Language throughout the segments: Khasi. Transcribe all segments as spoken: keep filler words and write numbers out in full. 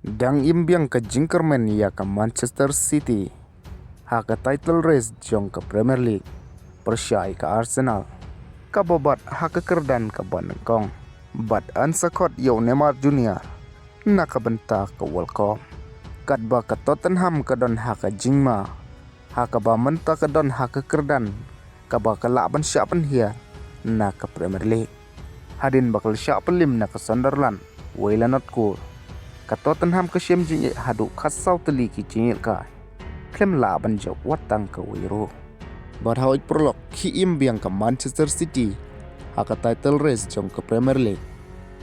Dang im biang ka jingkyrmen ïa ka Manchester City ha ka title race jong ka Premier League pyrshah ïa ka Arsenal, kaba bat ha ka kyrdan kaba nyngkong. Bad yn sa khot ïa u Neymar Junior na ka bynta ka World Cup. Katba ka Tottenham ka don ha ka jingma, ha kaba mynta ka don ha ka kyrdan kaba ka lah ban shah pynhiar na ka Premier League. Hadien ba ka la shah pynliem na ka Sunderland wei la nod kul, ka Tottenham ka shem jingeh haduh khatsaw tylli ki jingïalehkai, khlem lah ban jop wat tang kawei ruh. Bad hooid paralok, ki im biang ka Manchester City ha ka title race jong ka Premier League,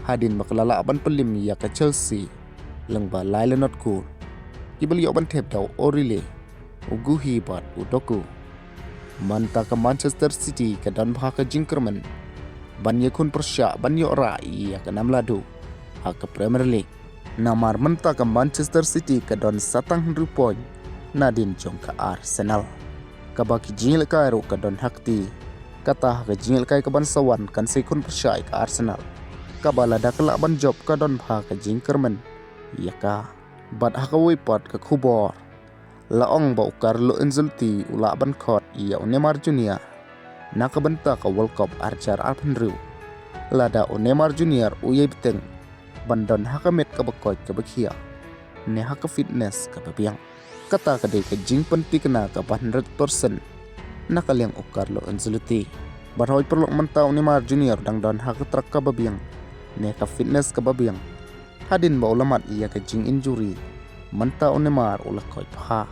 hadien ba ka la lah ban pynliem ïa ka Chelsea lyngba lai la nod kul, kiba la ïoh ban thep da u Origi, u Guehi bad u Doku. Mynta ka Manchester City ka don bha ka jingkyrmen ban ïakhun pyrshah ban ïoh rah ïa ka nam la duh ha ka Premier League. Namar mynta ka Manchester City ka don satang hynriew point nadien jong ka Arsenal, kaba ki jingïalehkai ruh ka don ha kti. Kata ha ka jingïalehkai kaban sa wan kan sa ïakhun pyrshah ïa ka Arsenal, kaba lada ka lah ban jop ka don bha ka jingkyrmen ïa ka. Bad ha kawei pat ka khubor, la ong ba u Carlo Ancelotti u lah ban khot ïa u Neymar Junior na ka bynta ka World Cup arhajar arphew hynriew, lada u Neymar Junior u ïai bteng ban don ha ka met kaba koit kaba khiah ne ha ka fitness kaba biang. Kata ka dei ka jingpynthikna kaba hundred percent na ka liang u Carlo Ancelotti. Bad hooid paralok, mynta u Neymar Junior dang don ha ka track kaba biang ne ka fitness kaba biang. Hadien ba u la mad ïa ka jinginjury, mynta u Neymar u la koit bha.